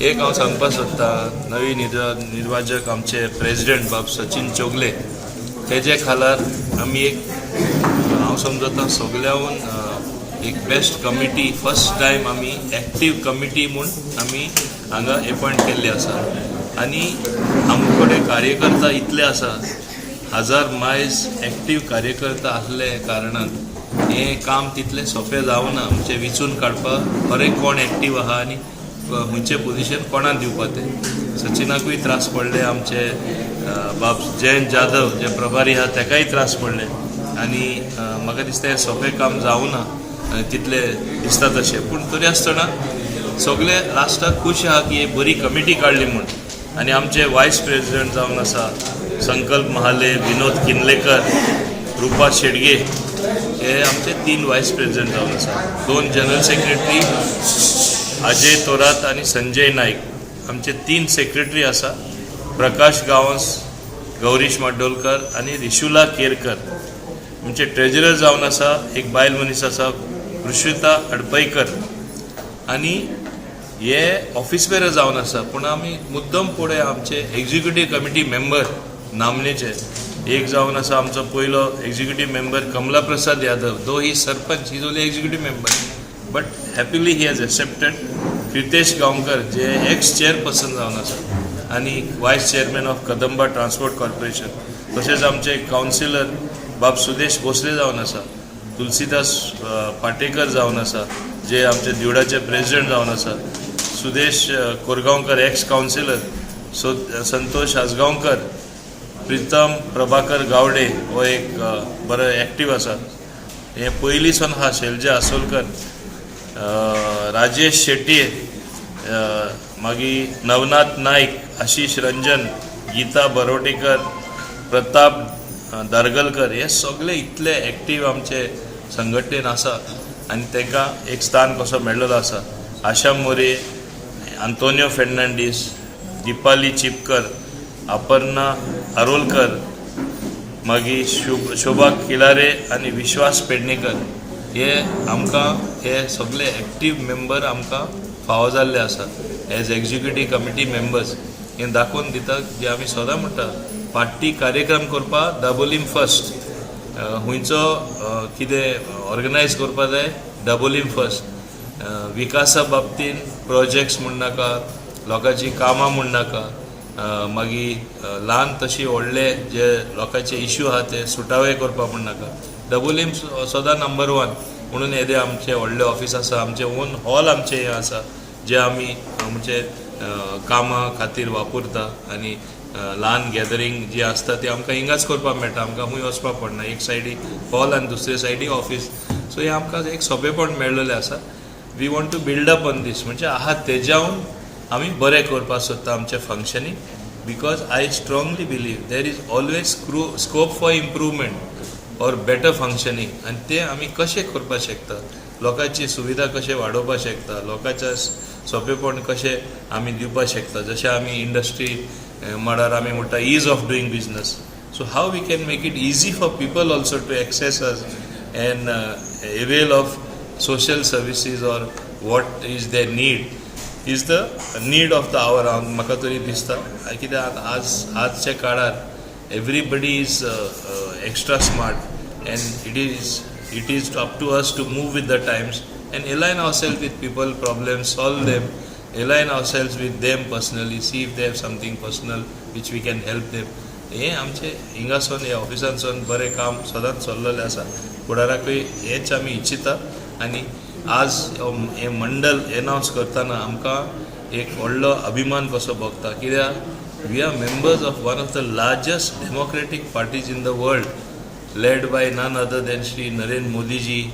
एक हांव सांगपाक सोदतां, नवी निर्वाचक आमचे प्रेजिडेंट बाब सचिन चोगले, तेजे खालार आमी एक हांव समजता सगळ्याहून एक बेस्ट कमिटी, फर्स्ट टायम आमी एक्टीव कमिटी म्हूण आमी हांगा एपॉयंट केल्ली आसा. आनी आमचे कडेन कार्यकर्ता इतले आसा, हजार मायज एक्टीव कार्यकर्ता आसले कारणान हें काम तितलें सोंपें जावना म्हणजे विचून काडपाक खरें कोण एक्टीव आहा आनी खंयचें पोझिशन कोणाक दिवपा तें. सचिनाकूय त्रास पडले, आमचे बाब जयंत जाधव जे प्रभारी आहा तेकाय त्रास पडले. आनी म्हाका दिसता हें सोंपें काम जावना तितलें दिसता तशें. पूण तरी आसतना सगळे लास्टाक खूश आहा की एक बरी कमिटी काडली म्हूण. आनी आमचे वायस प्रेजिडंट जावन आसा संकल्प महाले, विनोद किनलेकर, रुपा शेडगे, हे आमचे तीन वायस प्रेजिडंट जावन आसा. दोन जनरल सेक्रेटरी अजय थोरात आनी संजय नाईक. आमचे तीन सेक्रेटरी आसा, प्रकाश गांवस, गौरीश माड्डोलकर आनी रिशुला केरकर. आमचे ट्रेजरर जावन आसा एक बायल मनीस आसा, ऋषिता अडपैकर. आनी हे ऑफिस बेरर जावन आसा. पूण आमी मुद्दम फुडें आमचे एक्झिक्युटीव कमिटी मेंबर नामनेचे एक जावन आसा, आमचो पयलो executive member Kamala Prasad Yadav. Though he sarpanch, he is only executive member, but happily he has accepted. Kritesh Gaonkar J x chairperson जावन आसा आनी vice chairman of Kadamba Transport Corporation. तशेंच आमचे कावन्सिलर बाब सुदेश भोसले जावन आसा, तुलसीदास पाटेकर जावन आसा जे आमचे दिवडाचे प्रेजिडंट जावन आसा, Sudesh Korgaonkar ex councillor, so Santosh Ajgaonkar, Pritam Prabhakar Gawde हो एक बरो एक्टीव आसा. हे पयलींसून आहा. शैलजा आसोलकर, राजेश शेट्ये, मागीर नवनाथ नाईक, आशिष रंजन, गीता बरोटेकर, प्रताप दारगलकर, हे सगळे इतले एक्टीव आमचे संघटनेन आसा आनी तांकां एक स्थान कसो मेळ्ळलो आसा. आशा मोरे, आंतोनियो फेर्नांडीस, दीपाली चिपकर, अपर्णा आरोलकर, मागीर शोभा किलारे आनी विश्वास पेडणेकर, हे आमकां हे सगळे एक्टीव मेंबर आमकां फावो जाल्ले आसा एज एक्झिक्युटीव कमिटी मेंबर्स. हें दाखोवन दिता जे आमी सदां म्हणटा, पार्टी कार्यक्रम करपाक दाबोलीम फर्स्ट. खंयचो कितें ऑर्गनायज करपा जाय, दाबोलीम फर्स्ट. विकासा बाबतीन प्रोजेक्ट्स म्हणनाका, लोकांची कामां म्हणनाका, मागीर ल्हान तशी व्हडले जे लोकांचे इश्यू आहा ते सुटावे करपाक म्हणनाका, दाबोलीम सदां नंबर वन. म्हणून येदे आमचें व्हडलें ऑफीस आसा, आमचें ओन हॉल आमचें हें आसा जे आमी आमचे कामां खातीर वापरता. आनी ल्हान गॅदरींग जी आसता ती आमकां हिंगाच करपाक मेळटा, आमकां खंय वचपाक पडना. एक सायडी हॉल आनी दुसरे सायडी ऑफीस, सो हें आमकां एक सोंपेपण मेळ्ळेलें आसा. We want to build up on this, म्हणजे आहा तेज्याहून आमी बरें करपाक सोदता आमचें functioning, because I strongly believe there is always scope for improvement or better functioning. आनी तें आमी कशें करपाक शकता, लोकांची सुविधा कशें वाडोवपाक शकता, लोकांच्या सोंपेपण कशें आमी दिवपाक शकता. जशें आमी इंडस्ट्री म्हळ्यार आमी म्हणटा ease of doing business, so how we can make it easy for people also to access us and avail of social services or what is their need is the need of the hour. हांव म्हाका तरी दिसता, कित्याक आज आजच्या काळार everybody is extra smart and it is up to us to move with the times and align ourselves with people problems, solve them, align ourselves with them personally, see if they have something personal which we can help them. हें आमचें हिंगासून ह्या ऑफिसांसून बरें काम सदांच चल्लेलें आसा. फुडाराकूय हेंच आमी इच्छिता. आनी आज हें मंडल एनावन्स करतना आमकां एक व्हडलो अभिमान कसो भोगता, कित्याक we are members of one of the largest democratic parties in the world, led by none other than Shri Narendra Modi ji,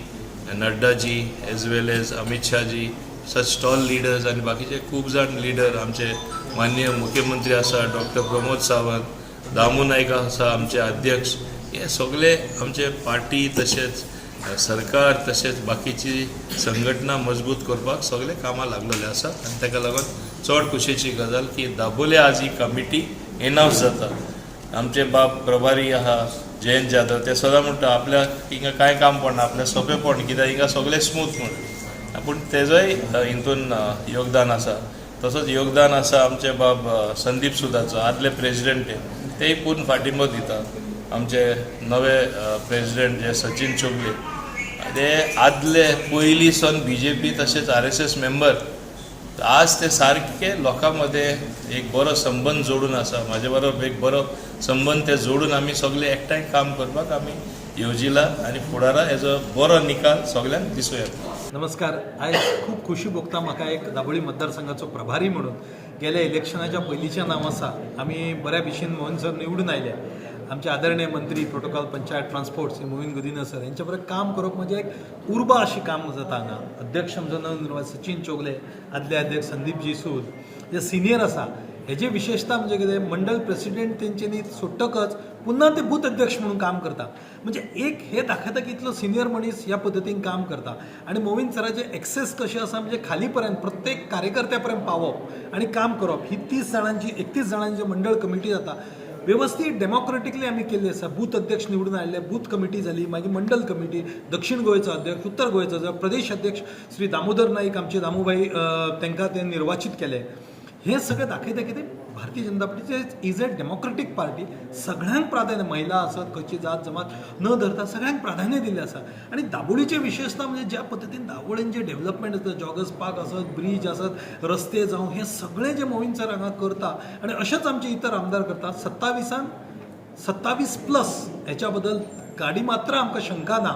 Nadda ji, as well as Amit Shah ji, such tall leaders. आनी बाकीचे खूब जाण leader, आमचे माननीय मुख्यमंत्री आसा doctor Pramod Sawant, Damu Naik आसा आमचे अध्यक्ष, हे सगळे आमचे पार्टी तशेंच सरकार तशेंच बाकीची संघटना मजबूत करपाक सगळे कामां लागलेले आसा. आनी ताका लागून चड खुशयेची गजाल की दाबोले आज ही कमिटी एनावन्स जाता. आमचे बाब प्रभारी आहा जयंत जाधव, ते सदां म्हणटा आपल्याक हिंगा कांय काम पडना, आपल्याक सोंपेपण, कित्याक हिंगा सगळें स्मूथ म्हूण. पूण तेजोय हितून योगदान आसा. तसोच योगदान आसा आमचे बाब संदीप सुदाचो, आदले प्रेजिडेंट ते, तेय पूर्ण फाटिंबो दिता. आमचे नवे प्रेजिडेंट जे सचिन चोगले, ते आदले पयलीं सावन बीजेपी तशेंच आरएसएस मेंबर. आज ते सारके लोकां मदें एक बरो संबंद जोडून आसा. म्हाजे बरोबर एक बरो संबंद ते जोडून आमी सगळे एकठांय काम करपाक आमी येवजिला आनी फुडारा हेजो बरो निकाल सगल्यांक दिसूं येता. नमस्कार. आयज खूब खुशी भोगता म्हाका एक दाबोळी मतदारसंघाचो प्रभारी म्हणून. गेल्या इलेक्शनाच्या पयलींचें नांव आसा, आमी बऱ्या भशेन मोहन सर निवडून आयले. आमचे आदरणीय मंत्री protocol, panchayat, transport Shri Mohin Godinho sir यांच्या बरोबर काम करप म्हणजे एक उर्बा अशी काम जाता हांगा. अध्यक्ष आमचो नवनिर्वाचित सचिन चोगले, आदले अध्यक्ष संदीपजी सूद जे सिनियर आसा. हेजी विशेषता म्हणजे कितें, मंडळ प्रेसिडेंट तेंच्यांनी सोडटकच पुन्हा ते बूथ अध्यक्ष म्हणून काम करता. म्हणजे एक हे दाखयता की इतलो सिनियर मनीस ह्या पद्दतीन काम करता आनी मोविन सराचे एक्सेस कशें आसा, म्हणजे खाली पर्यंत प्रत्येक कार्यकर्त्या पर्यंत पावप आनी काम करप. ही 30 जाणांची, 31 जाणांची मंडळ कमिटी जाता, वेवस्थीत डेमोक्रेटिकली आमी केल्ली आसा. बूथ अध्यक्ष निवडून आयले, बूथ कमिटी जाली, मागीर मंडल कमिटी, दक्षिण गोंयचो अध्यक्ष, उत्तर गोंयचो प्रदेश अध्यक्ष श्री दामोदर नाईक, आमचे दामूभाई, तांकां ते निर्वाचित केले. हे सगळें दाखयता की ते Bharatiya Janata party is a democratic party. सगळ्यांक प्राधान्य, महिला आसत, खंयची जात जमात न धरता सगळ्यांक प्राधान्य दिल्लें आसा. आनी दाबोळीचें विशेषता म्हणजे ज्या पद्दतीन दाबोळीन जें डेव्हलपमेंट आसता, जॉगर्स पार्क आसत, ब्रीज आसत, रस्ते जावं, हें सगळें जें मोहीन सर हांगा करता आनी अशेंच आमचे इतर आमदार करता. 27न 27 प्लस हेच्या बद्दल गाडी मात्र आमकां शंका ना.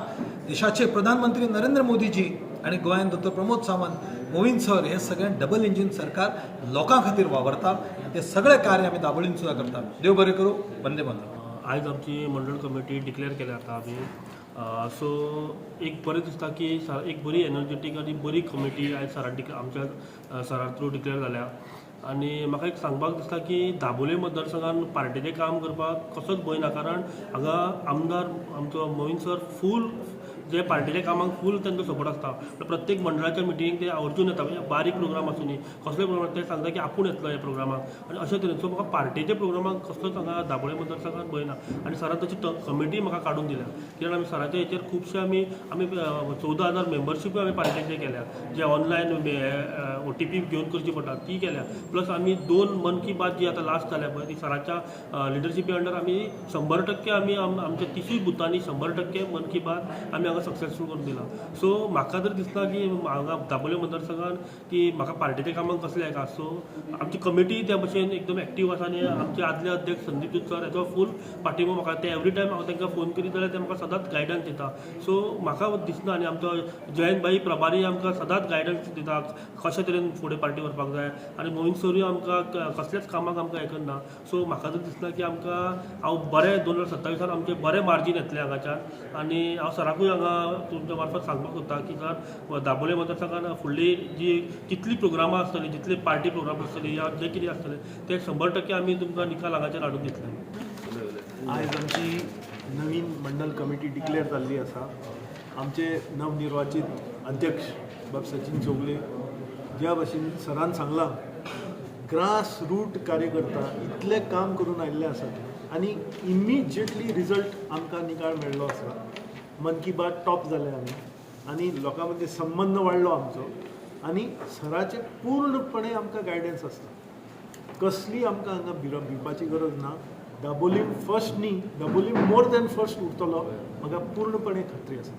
देशाचे प्रधानमंत्री नरेंद्र मोदीजी आनी गोंयांत डॉक्टर प्रमोद सावंत, मोहीन सर हे सगळे डबल इंजीन सरकार लोकां खातीर वावरता आनी ते सगळे कार्य आमी दाबोळीन सुद्दां करतात. देव बरें करूं. वंदे मातरम. आयज आमची मंडळ कमिटी डिक्लेअर केल्या आतां आमी. सो एक बरें दिसता की एक बरी एनर्जेटीक आनी बरी कमिटी आयज सरान आमच्या सरा थ्रू डिक्लेअर जाल्या. आनी म्हाका एक सांगपाक दिसता की दाबोळे मतदारसंघान पार्टेचें काम करपाक कसोच भंय ना, कारण हांगा आमदार आमचो मोहीन सर फूल जे पार्टेच्या कामाक फूल तांचो सपोर्ट आसता. प्रत्येक मंडळाच्या मिटिंगेक ते आवर्जून येता. म्हणजे बारीक प्रोग्राम आसूं, कसलोय प्रोग्राम, ते सांगता की आपूण येतलो ह्या प्रोग्रामाक आनी अशें तरेन. सो म्हाका पार्टेच्या प्रोग्रामाक कसलोच हांगा दाबोळे मतदारसंघात भंय ना. आनी सरान तशी कमिटी म्हाका काडून दिल्या, कित्याक आमी सराच्या हेचेर खुबशे आमी आमी 14,000 मेंबरशिपूय आमी पार्टेचे केल्या, जे ऑनलायन ओटीपी घेवन करची पडटा ती केल्या. प्लस आमी दोन मन की बात जी आतां लास्ट जाल्या पळय, ती सराच्या लिडरशिपी अंडर आमी 100% आमी आमच्या तिसूय बुथांनी 100% मन की बात आमी हांगा सक्सेसफूल करून दिला. सो म्हाका जर दिसता की हांगा दाबोळे मतदारसंघान की म्हाका पार्टेच्या कामाक कसलें हेका. सो आमची कमिटी त्या भशेन एकदम एक्टीव आसा आनी आमचे आदले अध्यक्ष संदीप सर हेचो फूल पाठिंबो म्हाका. ते एवरी टायम हांव तांकां फोन करीत जाल्यार ते म्हाका सदांच गायडन्स दिता. सो म्हाका दिसना. आनी आमचो जयंत भाई प्रभारी आमकां सदांच गायडन्स दिता कशे तरेन फुडें पार्टी व्हरपाक जाय आनी मोहीन सरूय आमकां कसल्याच कामाक आमकां हें करना. सो म्हाका जर दिसना की आमकां हांव बरें 2027न आमचें बरें मार्जीन येतलें हांगाच्यान. आनी हांव सराकूय हांगा तुमच्या मार्फत सांगपाक सोदता की सर, दाबोळे मतदारसंघान फुडली जी जितली प्रोग्रामां आसतली, जितली पार्टी प्रोग्राम आसतली या जे कितें आसतलें, ते 100% आमी तुमकां निकाल हांगाच्यान हाडून दितले. आयज आमची नवीन मंडल कमिटी डिक्लेअर जाल्ली आसा. आमचे नवनिर्वाचित अध्यक्ष बाब सचिन चोगले, ज्या भशेन सरान सांगलां, ग्रास रूट कार्यकर्ता इतलें काम करून आयिल्ले आसात आनी इमिजिएटली रिजल्ट आमकां निकाल मेळ्ळो आसा. मन की बात टॉप जाले आमी आनी लोकां मदीं संबंद वाडलो आमचो आनी सराचें पूर्णपणे आमकां गायडन्स आसता. कसली आमकां हांगा भिवपाची गरज ना. दाबोलीम फर्स्ट न्ही, दाबोलीम मोर दॅन फर्स्ट उरतलो, म्हाका पूर्णपणे खात्री आसा.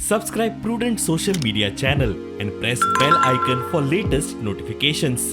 Subscribe Prudent Social Media channel and press bell icon for latest notifications.